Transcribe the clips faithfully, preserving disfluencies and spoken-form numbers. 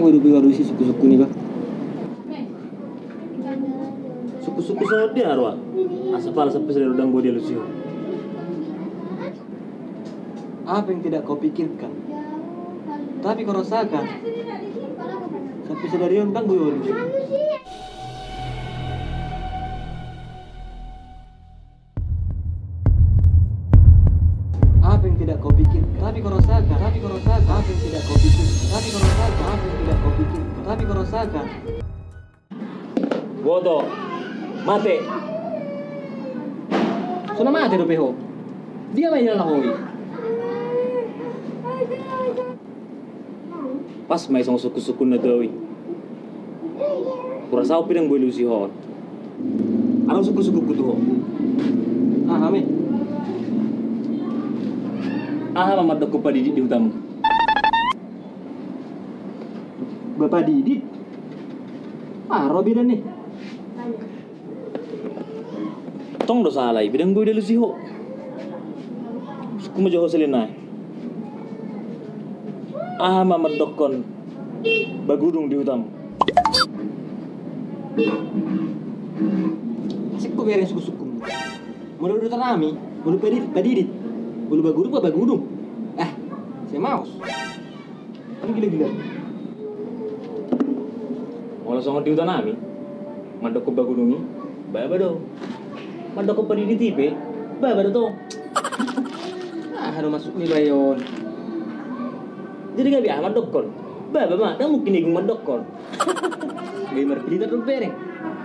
Boi dope dialusi sungkunsungkun i, bah. Sungkunsungkun songon dia roha. Asa pala sampe sadari on ndang boi dialusi ho. Apa yang tidak kau pikirkan? Tapi kau rasakan. Sampe sadari on ndang boi dialusi. Apa yang tidak kau pikirkan, tapi kau rasakan, tapi kau rasakan, apa yang tidak kau pikirkan, tapi kau rasakan, apa yang tidak kau pikirkan, tapi kau rasakan. Boto, mate. So na mate dope ho. Dia ma i na laho i. Pas ma i songon sungkunsungkunna tu au i. Hurasa au pe ndang boi dialusi ho on. Adong sungkunsungkunku tu ho. Aha ma i? Aha ma mandokkon padidit di hutamu? Bapadidit? Aha ro bedana i? Tong do sala i, pe ndang boi dialusi ho. Sungkun ma jo ho selain na i. Aha ma mandokkon bagudung di hutamu? Asing hubereng sungkunsungkun. Molo di huta nami, molo padidit, padidit. Molo bagudung, bagudung. Eh, sai maos. Kan gila-gila. Molo songon di huta nami, mandokkon bagudung i, baba do. Mandokkon padidit i pe, baba do tong. Aha do maksud ni bae on? Jadi gabe aha mandokkon? Baba ma, ndang mungkin igung mandokkon. Gabe marpilitar do hubereng.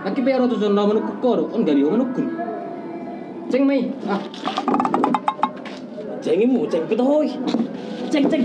Anggiat pe ro tu son laho manungkun ho do, on gabe ho manungkun. Ceng ma i. Ah. Ceng i mu, ceng pe tu ho i. Ceng, ceng.